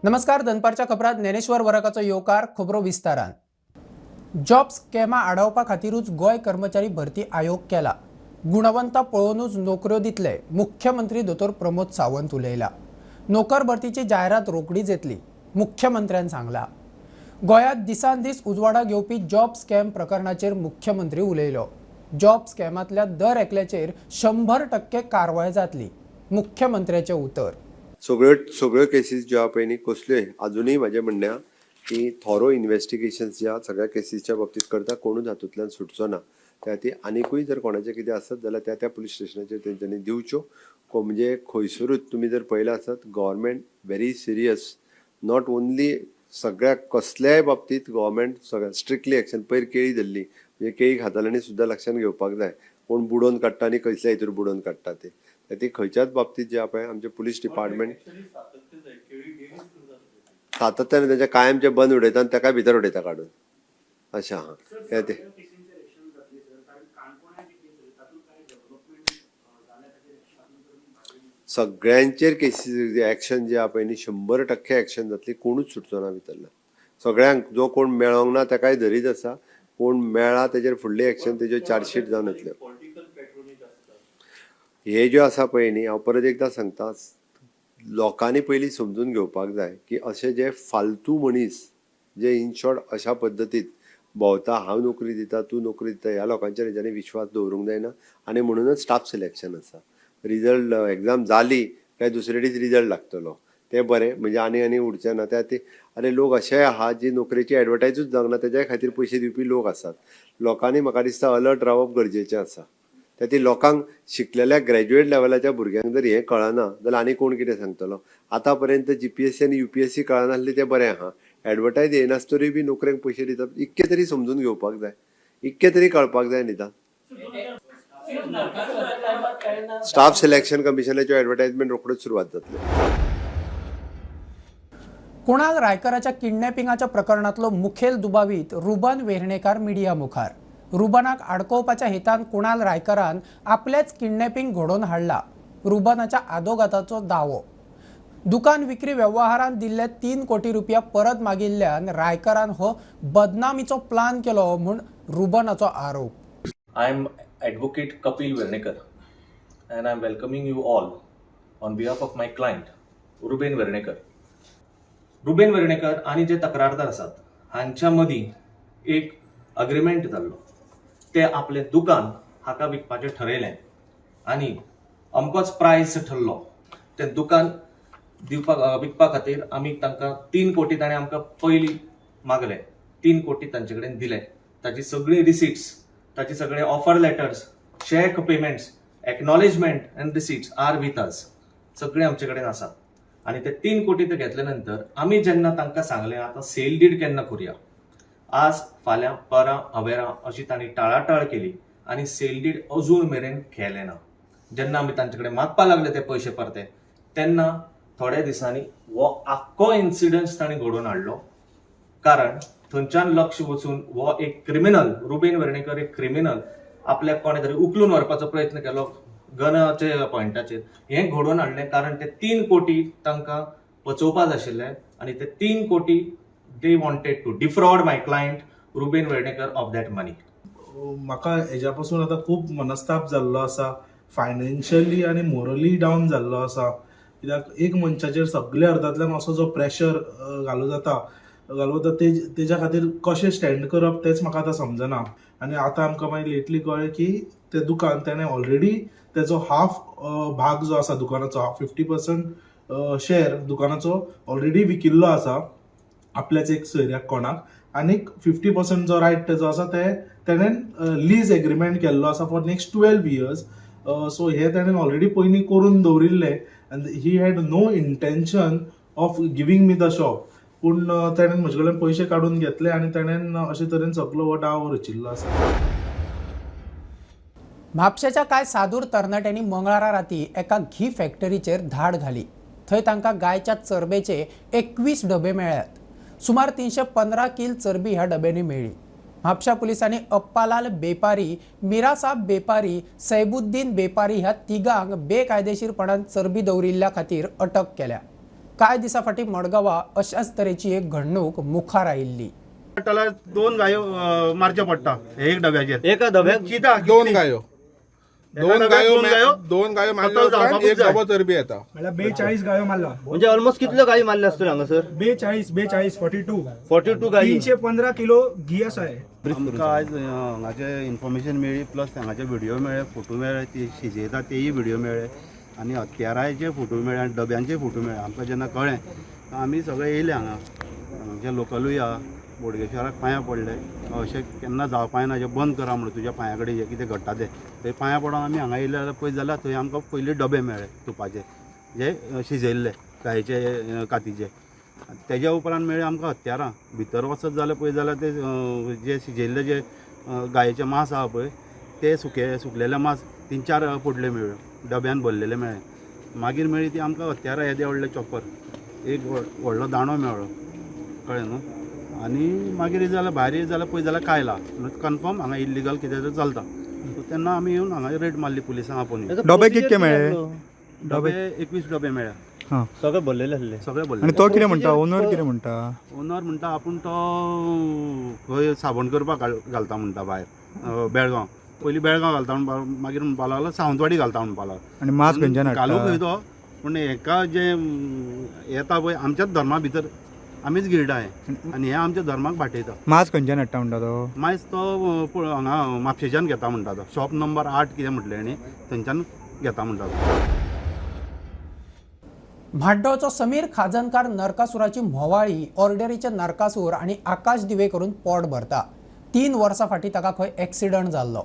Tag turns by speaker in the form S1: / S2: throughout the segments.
S1: नमस्कार, दनपारच्या खबरात ज्ञानेश्वर वरकाचो येवकार. खबरो विस्तारान. जॉब स्कॅमा आडावपा खातीरूच गोंय कर्मचारी भरती आयोग केला. गुणवंता पळोवनूच नोकऱ्यो दितले, मुख्यमंत्री दोतोर प्रमोद सावंत उलयला. नोकर भरतीची जायरात रोखडीच येतली, मुख्यमंत्र्यान सांगला. गोंयांत दिसान दीस उजवाडा घेवपी जॉब स्कॅम प्रकरणाचेर मुख्यमंत्री उलयलो. जॉब स्कॅमांतल्या दर एकल्याचेर 100% कारवाय जातली, मुख्यमंत्र्याचें उतर.
S2: सगळ्यो सगळ्यो केसीस ज्यो आहा पळय न्ही, कसल्योय अजुनूय म्हाजें म्हणणें आहा की थोरो इन्वेस्टिगेशन्स ज्या सगळ्या केसीसच्या बाबतींत करता, कोणूच हातूंतल्यान सुटचो ना. त्या खातीर आनिकूय जर कोणाचें कितें आसत जाल्यार त्या त्या पुलीस स्टेशनाचेर तेंच्यांनी दिवच्यो. म्हणजे खंयसरूच तुमी जर पळयलें आसत, government very serious, not only सगळ्या कसल्याय बाबतींत गव्हर्मेंट सगळ्या स्ट्रिक्टली एक्शन. पयर केळी धरली, म्हणजे केळी खाताल्यांनी सुद्दां लक्षांत घेवपाक जाय, कोण बुडोवन काडटा आनी कसल्या हितूर बुडोवन काडटा ते. ती खंयच्याच बाबतींत जे आहा पळय, आमचे पुलीस डिपार्टमेंट सातत्याने तेंच्या कायमचे बंद उडयता आनी ताकाय भितर उडयता काडून. अशें आहा ते ते सगळ्यांचेर केसीस एक्शन जे आहा पळय न्ही, 100% एक्शन जातली, कोणूच सुटचो ना भितरल्यान. सगळ्यांक जो कोण मेळोंक ना ताकाय धरीत आसा, कोण मेळ्ळा तेजेर फुडली एक्शन, तेज्यो चार्जशीट जावन येतल्यो. हे ज्यो आसा पळय न्ही, हांव परत एकदां सांगता, लोकांनी पयलीं समजून घेवपाक जाय की अशे जे फालतू मनीस जे इन शॉर्ट अशा पद्दतीत भोंवता, हांव नोकरी दिता, तूं नोकरी दिता, ह्या लोकांचेर हेंच्यांनी विश्वास दवरूंक जायना. आनी म्हणूनच स्टाफ सिलेक्शन आसा. रिजल्ट एग्जाम जाली काय दुसरे दीस रिजल्ट लागतलो, तें बरें, म्हणजे आनी आनी उरचें ना. त्या खातीर आरे लोक अशेय आहा जी नोकरेची एडवर्टायजूच जावंक ना, तेज्याय खातीर पयशे दिवपी लोक आसात. लोकांनी म्हाका दिसता अलर्ट रावप गरजेचें आसा. त्या खातीर लोकांक शिकलेल्या ग्रॅज्युएट लेवलाच्या भुरग्यांक जर हें कळना जाल्यार आनी कोण कितें सांगतलो. आतां पर्यंत जीपीएससी आनी यूपीएससी कळनासली तें बरें आहा, एडवर्टायज येनासतरूय बी नोकरेक पयशे दितात, इतकें तरी समजून घेवपाक जाय, इतकें तरी कळपाक जाय निदान. स्टाफ सिलेक्शन कमिशनाच्यो एडवर्टायजमेंट रोखडोच सुरवात जातल्यो.
S1: कुणाल रायकराच्या किडनॅपिंगाच्या प्रकरणातलो मुखेल दुबावीत रुबन वेर्णेकार मिडिया मुखार. रुबनाक आडकोवपाच्या हेतान कुणाल रायकरान आपलेच किडनॅपिंग घडोवन हाडला, रुबनाच्या आदोगाताचो दावो. दुकान विक्री व्यवहारान दिल्ले 3 कोटी रुपया परत मागिल्ल्यान रायकरान हो बदनामीचो प्लान केलो म्हूण रुबनाचो आरोप.
S3: I am advocate Kapil Vernekar and I am welcoming you all on behalf of my client Ruben Vernekar. Ruben Vernekar आनी जे तक्रारदार आसात हांच्या मदीं एक अग्रीमेंट जाल्लो, ते आपलें दुकान हाका विकपाचें ठरयलें आनी अमकोच प्रायस ठरलो. तें दुकान दिवपाक विकपा खातीर आमी तांकां 3 कोटी ताणें आमकां पयलीं मागले, 3 कोटी तांचे कडेन दिले. ताची सगळी रिसिट्स, ताचे सगळे offer letters, cheque payments, acknowledgement and receipts are with us, सगळे आमचे कडेन आसात. आनी ते 3 कोटी ते घेतले नंतर आमी जेन्ना तांकां सांगलें आतां सेल did केन्ना करुया, आज फाल्यां परां अवेरां अशी तांणी टाळाटाळ केली आनी सेल did अजून मेरेन केलें ना. जेन्ना आमी तांचे कडेन मागपाक लागले ते पयशे परते, तेन्ना थोड्या दिसांनी हो आख्खो इन्सिडंट तांणी घडोवन हाडलो. कारण थंयच्यान लक्ष वचून हो एक क्रिमिनल रुबेन वेर्णेकर एक क्रिमिनल आपल्याक कोणें तरी उखलून व्हरपाचो प्रयत्न केलो गनाच्या पॉयंटाचेर, हें घडोवन हाडलें. कारण ते 3 कोटी तांकां पचोवपाक जाय आशिल्ले आनी ते 3 कोटी they wanted to defraud my client Ruben Vernekar of that money.
S4: म्हाका हेज्या पासून आतां खूब मनस्ताप जाल्लो आसा, फायनान्शियली आनी मोरली डावन जाल्लो आसा. कित्याक एक मनशाचेर सगळे अर्दांतल्यान असो जो प्रेशर घालूं जाता तेज्या खातीर कशें स्टँड करप तेंच म्हाका आतां समजना. आनी आतां आमकां मागीर लेटली कळ्ळें की तें दुकान तेणें ऑलरेडी तेजो हाफ भाग जो आसा दुकानाचो, 50% शेअर दुकानाचो ऑलरेडी विकिल्लो आसा आपल्याच एक सोयऱ्याक कोणाक, आनीक 50% जो रायट तेजो आसा ते तेणें लीज एग्रीमेंट केल्लो आसा फॉर नेक्स्ट 12 इयर्स. सो हे तेणें ऑलरेडी पयलीं करून दवरिल्लें and he had no intention of giving me the shop. पूण तेणें म्हजे कडल्यान पयशे काडून घेतले आनी तेणें अशे तरेन सगलो हो डाव रचिल्लो आसा.
S1: म्हापशेच्या कांय सादूर तरणाट्यांनी मंगळारा राती एका घी फॅक्टरीचेर धाड घाली. थंय तांकां गायच्या चरबेचे 21 डबे मेळ्ळ्यात. सुमार 315 कील चरबी ह्या डब्यांनी मेळ्ळी. म्हापशा पुलिसांनी अप्पालाल बेपारी, मिरासाब बेपारी, सैबुद्दीन बेपारी ह्या तिगांक बेकायदेशीरपणान चरबी दवरिल्ल्या खातीर अटक केल्या. कांय दिसां फाटीं मडगांवां अशाच तरेची एक घडणूक मुखार आयिल्ली.
S5: दोन गायो मारच्यो पडटा एक डब्याचेर,
S6: एका डब्याक
S5: चिता
S7: दोन गायो, दोन गायो, दोन गायो मारल्या उपरांत एक डबो चरबी येता.
S8: म्हणल्यार 42 गायो मारला.
S6: म्हणजे ऑलमोस्ट कितल्यो गायी मारल्या आसतल्यो हांगासर?
S8: 42 42 42
S6: 42 गायी.
S8: 315 किलो घी आसा हे.
S5: आमकां आयज हांगाचे इन्फॉर्मेशन मेळ्ळी, प्लस हांगाचे व्हिडिओ मेळ्ळे, फोटो मेळ्ळे, ती शिजयता तेय व्हिडिओ मेळ्ळे आनी हत्याराचे फोटो मेळ्ळे आनी डब्यांचे फोटो मेळ्ळे. आमकां जेन्ना कळ्ळें आमी सगळे येयले हांगा, हांगचे लोकलूय आहा, बोडगेश्वराक पांयां पडले, अशें केन्ना जावपा ना, जें बंद करा म्हणून तुज्या पांया कडेन जें कितें घडटा तें. थंय पांयां पडोन आमी हांगा येयले जाल्यार पळयत जाल्यार थंय आमकां पयलीं डबे मेळ्ळे तुपाचे, जे शिजयल्ले गायेचे कातीचे. तेज्या उपरांत मेळ्ळे आमकां हत्यारां. भितर वचत जाल्यार पळयत जाल्यार ते जे शिजयल्ले जे गायेचें मांस आहा पळय ते सुके सुकलेले मांस 3-4 पोटल्यो मेळ्ळ्यो, डब्यान भरलेले मेळ्ळे. मागीर मेळ्ळी ती आमकां हत्यारां, येदे व्हडले चॉपर, एक व्हडलो दांडो मेळ्ळो, कळ्ळें न्हू. आनी मागीर येत जाल्यार भायर येत जाल्यार पळयत जाल्यार कायला कन्फर्म हांगा इल्लिगल कितें तरी चलता. सो तेन्ना आमी येवन हांगा रेड मारली पुलिसांक आपोवन.
S8: डबे कितके मेळ्ळे?
S5: डबे 21 डबे मेळ्ळे,
S6: सगळे भरलेले आसले,
S5: सगळे भरलेले.
S8: आनी तो कितें म्हणटा, ओनर कितें म्हणटा?
S5: ओनर म्हणटा आपूण तो खंय साबण करपाक घालता म्हणटा भायर बेळगांव, पयलीं बेळगांव घालता म्हणपा, मागीर म्हणपा लागलो सावंतवाडी घालता म्हणपा लागलो.
S8: आनी मांस खंयच्यान
S5: घालूंक खंय
S8: हाडटा?
S5: तो, पूण हेका जें येता पळय आमच्याच धर्मा भितर आमीच गिळटा हें, आनी हें आमच्या धर्माक बाटयता.
S8: मांस खंयच्यान हाडटा म्हणटा तो?
S5: मायज तो हांगा म्हापशेच्यान घेता म्हणटा तो, शॉप नंबर 8 कितें म्हटलें न्ही, थंयच्यान घेता म्हणटा तो.
S1: म्हाड्डोळचो समीर खाजनकार नरकासुराची म्होवाळी ऑर्डरीचे नरकासूर आनी आकाश दिवे करून पोट भरता. 3 वर्सां फाटीं ताका खंय एक्सिडंट जाल्लो,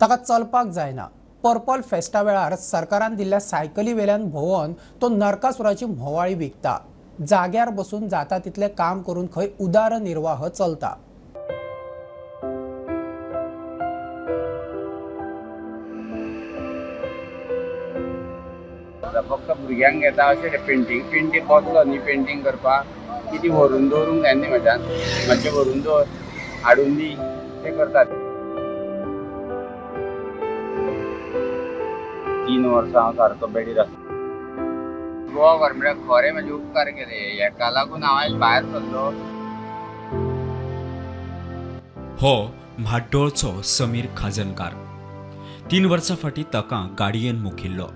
S1: ताका चलपाक जायना. पर्पल फेस्टा वेळार सरकारान दिल्ल्या सायकली वेल्यान भोंवन तो नरकासुराची म्होवाळी विकता. जाग्यार बसून जाता तितलें काम करून खंय उदरनिर्वाह चलता.
S9: फक्त भुरग्यांक घेता अशें पेंटींग, पेंटींग बसलो न्ही पेंटींग करपाक की ती व्हरून दवरूंक जाय न्ही म्हज्यान, मातशें व्हरून दवर, हाडून दी, ते करतात. 3 वर्सां हांव सारको बेडीर आसा. गोवा गव्हर्मेंटाक खरें म्हजे उपकार केले, हेका लागून हांव आयज भायर सरलो.
S10: हो म्हाड्डोळचो समीर खाजनकार 3 वर्सां फाटीं ताका गाडयेन मुखिल्लो.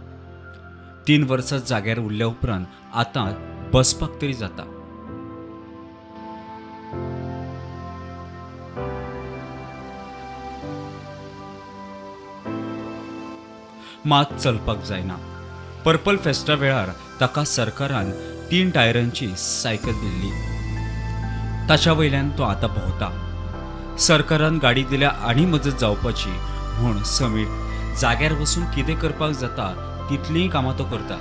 S10: 3 वर्सां जाग्यार उरल्या उपरांत आतां बसपाक तरी जाता. मात चलपाक जायना. पर्पल फेस्टा वेळार ताका सरकारान 3 टायरांची सायकल दिल्ली, ताच्या वयल्यान तो आतां भोंवता. सरकारान गाडी दिल्या आनी मजत जावपाची म्हूण समीर जाग्यार बसून कितें करपाक जाता तितलींय कामां तो करता.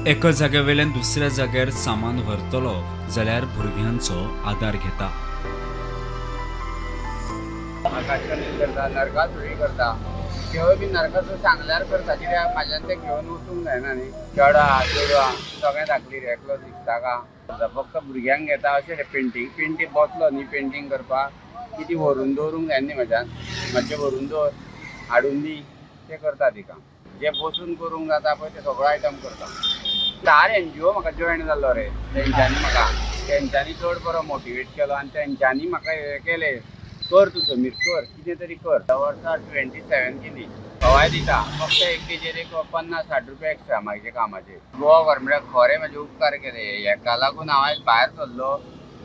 S10: एका जाग्या वयल्यान दुसऱ्या जाग्यार सामान व्हरतलो जाल्यार भुरग्यांचो आदार घेता.
S9: आकाशकंदील करता, नरकासुरी करता, त्यो बी नरकासूर सांगल्यार करता, कित्याक म्हाज्यान तें घेवन वचूंक जायना न्ही. चेडा चेडवां सगळें धाकली रे, एकलो सिक्साक आहा. फक्त भुरग्यांक घेता अशें पेंटींग, पेंटींग बसलो न्ही पेंटींग करपाक की ती व्हरून दवरूंक जाय न्ही म्हज्यान, मातशें व्हरून दवर, हाडून दी, ते करता ती काम. जे बसून करूंक जाता पळय ते सगळो आयटम करता. 4 NGO म्हाका जॉयन जाल्लो रे, तेंच्यांनी म्हाका, तेंच्यांनी चड बरो मोटिवेट केलो आनी तेंच्यांनी म्हाका हें केलें, कर तूं समीर कर, कितें तरी कर. ह्या वर्सा 27 केली, सवाय दिता, फक्त एक तेजेर एक 50-60 रुपया एक्स्ट्रा म्हाजे कामाचेर. गोवा गव्हर्मेंटाक खरें म्हजे उपकार केले, हेका लागून हांव आयज भायर सरलो.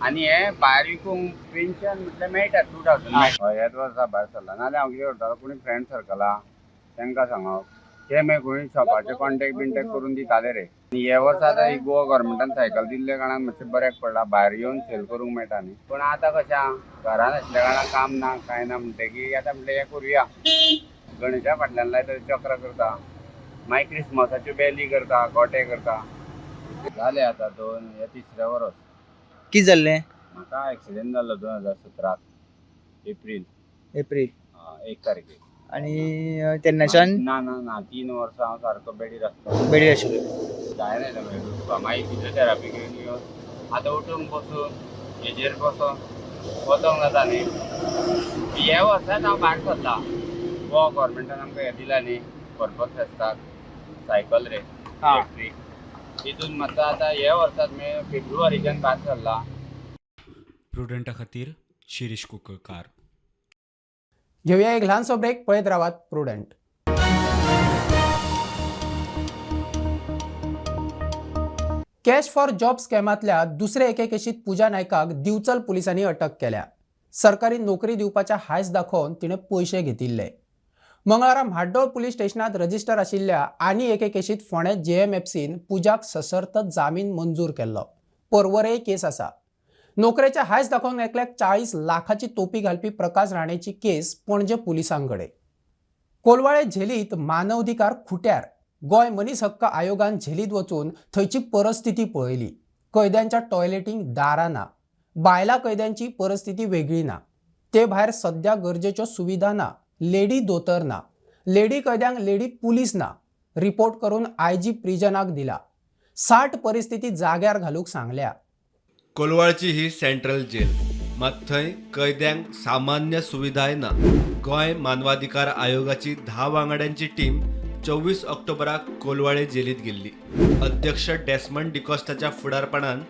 S9: आनी हें भायर विकूंक पेन्शन म्हटल्यार मेळटा 2000. हय, ह्याच वर्सा भायर सरला, नाजाल्यार हांव कितें करतालो, कोणी फ्रेंड सर्कल आहा तांकां सांगप, ते मागीर खंय शॉपाचे कॉन्टेक्ट बिंटेक्ट करून दिताले रे. आनी हे वर्सा आतां ही गोवा गव्हर्मेंटान सायकल दिल्ल्या कारणान मातशें बऱ्याक पडला, भायर येवन सेल करूंक मेळटा न्ही. पूण आतां कशें आहा, घरान आसल्या कारणान काम ना कांय ना म्हणटकीर आतां म्हणलें हें करुया. गणेशा फाटल्यान लायता चक्र करता, मागीर क्रिसमसाच्यो बेली करता, गोटे करता. जालें आतां 2 हे तिसरें वर्स.
S6: कितें जाल्लें?
S9: म्हाका एक्सिडेंट जाल्लो 2017 एप्रील 1 तारखेक.
S6: आनी तेन्नाच्यान?
S9: ना ना ना, 3 वर्सां हांव सारको बेडीर आसता.
S6: बेडीर आशिल्लो.
S9: जायना उठपा, मागीर फिजियोथेरापी घेवन येवन आतां उठूंक बसून हेजेर बसून वचोंक जाता न्ही. ह्या वर्साच हांव भायर सरला. गोवा गव्हर्मेंटान आमकां हें दिला न्ही, पर्पल फेस्ताक सायकल रे. इलेक्ट्रीक. तितून मातसो आतां हे वर्सात मे फेब्रुवारीच्यान भायर सरला.
S10: प्रुडंटा खातीर शिरीष कुंकळकार.
S1: घेवया एक ल्हानसो ब्रेक. पळयत रावात प्रुडंट. कॅश फॉर जॉब स्कॅमांतल्या दुसरे एके केशीत पूजा नायकाक दिवचल पुलिसांनी अटक केल्या. सरकारी नोकरी दिवपाच्या हायस दाखोवन तिणें पयशे घेतिल्ले. मंगळारा म्हाड्डोळ पुलीस स्टेशनांत रजिस्टर आशिल्ल्या आनी एके केशीत फोंडें जेएमएफसीन पूजाक सशर्त जामीन मंजूर केल्लो. पर्वरेय केस आसा. नोकरेच्या हायस दाखोवन एकल्याक 40 लाखाची तोपी घालपी प्रकाश राणेची केस पणजे पुलिसां कडेन. कोलवाळे झेलीत मानवाधिकार खुट्यार. गोंय मनीस हक्क आयोगान झेलीत वचून थंयची परिस्थिती पळयली. कैद्यांच्या टॉयलेटींक दारां ना, बायलां कैद्यांची परिस्थिती वेगळी ना, ते भायर सद्या गरजेच्यो सुविधा ना, लेडी दोतर ना, लेडी कैद्यांक लेडी पुलीस ना. रिपोर्ट करून आयजी प्रिजनाक दिला. 60 परिस्थिती जाग्यार घालूंक सांगल्या.
S11: कोलवाळची ही सेंट्रल जेल, मात थंय कैद्यांक सामान्य सुविधाय ना. गोंय मानवाधिकार आयोगाची 10 वांगड्यांची टीम 24 ऑक्टोबराक कोलवाळे जेलीत गेल्ली. अध्यक्ष डेस्मंड डिकॉस्टाच्या फुडारपणान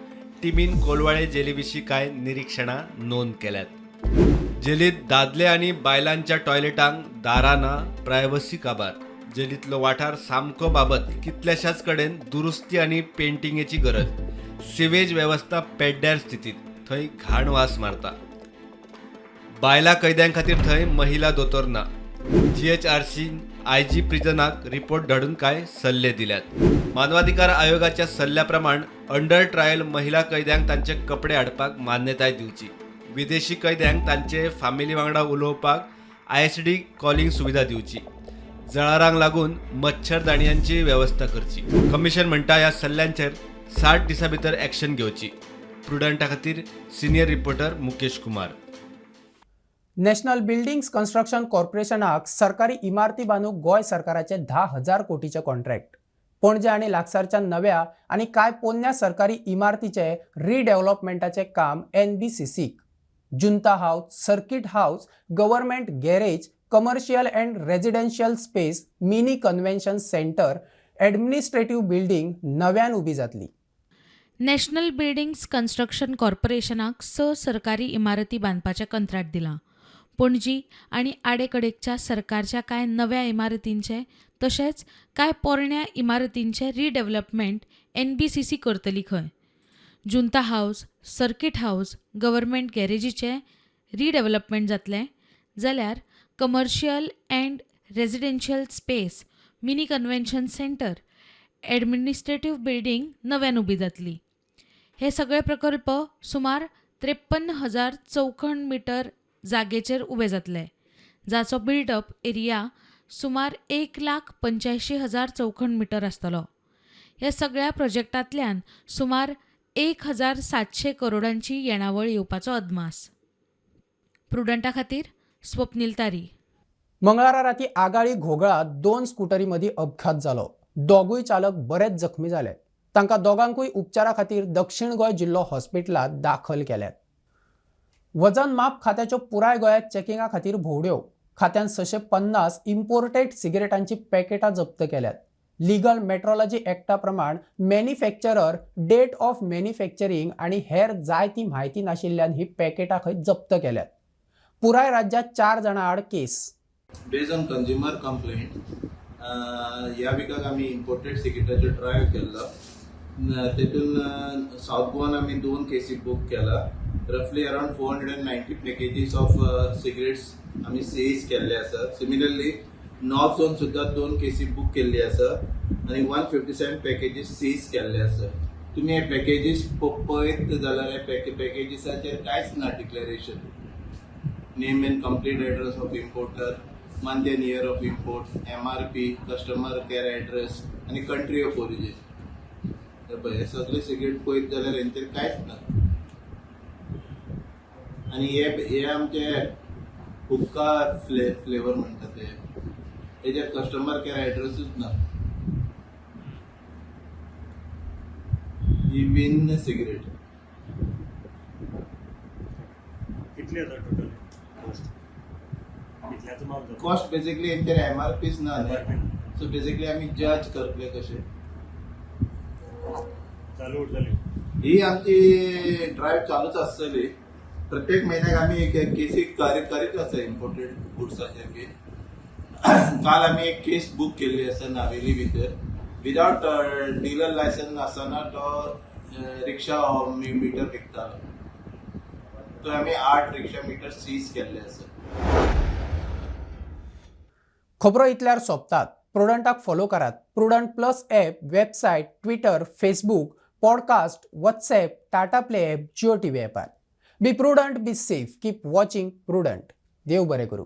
S11: टिमीन कोलवाळे जेली विशीं कांय निरिक्षणां नोंद केल्यात. जेलीत दादले आनी बायलांच्या टॉयलेटांक दारां ना, प्रायव्हसी काबार. जेलींतलो वाठार सामको बाबत, कितल्याशाच कडेन दुरुस्ती आनी पेंटिंगेची गरज. सिवेज वेवस्था पेड्ड्यार स्थितीत, थंय घाण वास मारता. बायलां कैद्यां खातीर थंय महिला दोतोर ना. जीएचआरसी आयजी प्रिजनाक रिपोर्ट धाडून कांय सल्ले दिल्यात. मानवाधिकार आयोगाच्या सल्ल्या प्रमाण अंडर ट्रायल महिला कैद्यांक तांचे कपडे हाडपाक मान्यताय दिवची. विदेशी कैद्यांक तांचे फामिली वांगडा उलोवपाक आयएसडी कॉलिंग सुविधा दिवची. जळारांक लागून मच्छरदाणयांची वेवस्था करची. कमिशन म्हणटा ह्या सल्ल्यांचेर 60 दिसां भितर एक्शन घेवची. प्रुडंटा खातीर senior reporter Mukesh Kumar.
S1: National buildings construction कॉर्पोरेशनाक सरकारी इमारती बांदूंक गोंय सरकाराचे 10,000 कोटीचे कॉन्ट्रॅक्ट. पणजे आनी लागसारच्या नव्या आनी कांय पोन्न्या सरकारी इमारतीचे रिडेव्हलपमेंटाचें काम एनबीसीसीक. Junta house, circuit house, government garage, commercial and residential space, mini convention centre, administrative building नव्यान उबी जातली.
S12: नॅशनल बिल्डिंग्स कन्स्ट्रक्शन कॉर्पोरेशनाक 6 सरकारी इमारती बांदपाचें कंत्राट दिलां. पणजी आनी आडेकडेकच्या सरकारच्या कांय नव्या इमारतींचें तशेंच कांय पोरण्या इमारतींचें रिडेव्हलपमेंट एनबीसीसी करतली खंय. Junta house, circuit house, government गॅरेजीचें redevelopment जातलें जाल्यार commercial and residential space, mini convention centre, administrative building नव्यान उबी जातली. हे सगळे प्रकल्प सुमार 53,000 चौखण मिटर जागेचेर उबे जातले, जाचो बिल्डअप एरिया सुमार 1,85,000 चौखण मिटर आसतलो. ह्या सगळ्या प्रोजेक्टांतल्यान सुमार 1,700 करोडांची येणावळ येवपाचो अदमास. प्रुडंटा खातीर स्वप्नील तारी.
S1: मंगळारा राती आगाळी घोगळा 2 स्कुटरी मदीं अपघात जालो. दोगूय चालक बरेच जखमी जाले. तांकां दोगांकूय उपचारा खातीर दक्षिण गोंय जिल्लो हॉस्पिटलांत दाखल केल्यात. वजन माप खात्याच्यो पुराय गोंयांत चॅकिंगा खातीर भोंवड्यो. खात्यान 650 इम्पोर्टेड सिगरेटांची पॅकेटां जप्त केल्यात. लिगल मेट्रोलॉजी एक्टा प्रमाण मॅन्युफॅक्चरर, डेट ऑफ मॅन्युफॅक्चरींग आनी हेर जाय ती म्हायती नाशिल्ल्यान ही पॅकेटां खंय जप्त केल्यात. पुराय राज्यांत 4 जाणां आड case.
S13: Based on consumer complaint ह्या विकाक आमी इम्पोर्टेड सिगरेटाचो ड्रायव्ह केल्लो. तेतून सावथ गोवान आमी 2 केसी बूक केला. रफली अरावंड 490 पॅकेजीस ऑफ सिगरेट्स आमी सीज केल्ले आसा. सिमिलरली नॉर्थ झोन सुद्दां 2 केसी बूक केल्ली आसा आनी 157 पॅकेजीस सीज केल्ले आसा. तुमी हे पॅकेजीस पळयत जाल्यार हे पॅकेजीसाचेर कांयच ना declaration. Name and complete address of importer, month and year of import, MRP, customer care address आनी कंट्री ऑफ ओरिजिन. पळय हे सगळे सिगरेट पळयत जाल्यार हेंचेर कांयच ना. आनी हे आमचे हुक्का फ्लेवर म्हणटा ते, हेजेर कस्टमर केअर एड्रेसूच ना. ही विन सिगरेट
S14: कितले जाता टोटल कॉस्ट?
S13: कॉस्ट बेसिकली हेंचेर एमआरपीच ना न्ही, सो बेसिकली आमी जज करतले कशे.
S14: चालू उरतली?
S13: ही आमची ड्रायव्ह चालूच आसतली. प्रत्येक म्हयन्याक आमी एक केसी करीत आसा इम्पोर्टेड गुड्साचेर बी. काल आमी एक केस बूक केल्ली आसा नावेली भितर. विदाउट डिलर लायसन्स नासतना तो रिक्षा मिटर विकतालो. तो आमी 8 रिक्षा मिटर सीज केल्ले आसा.
S1: खबरो इतल्यार सोंपतात. प्रुडंटाक फॉलो करात. Prudent plus app, website, Twitter, Facebook, podcast, WhatsApp, Tata Play app, Jio TV ॲपार. Be prudent, be safe, keep watching Prudent. देव बरें करूं.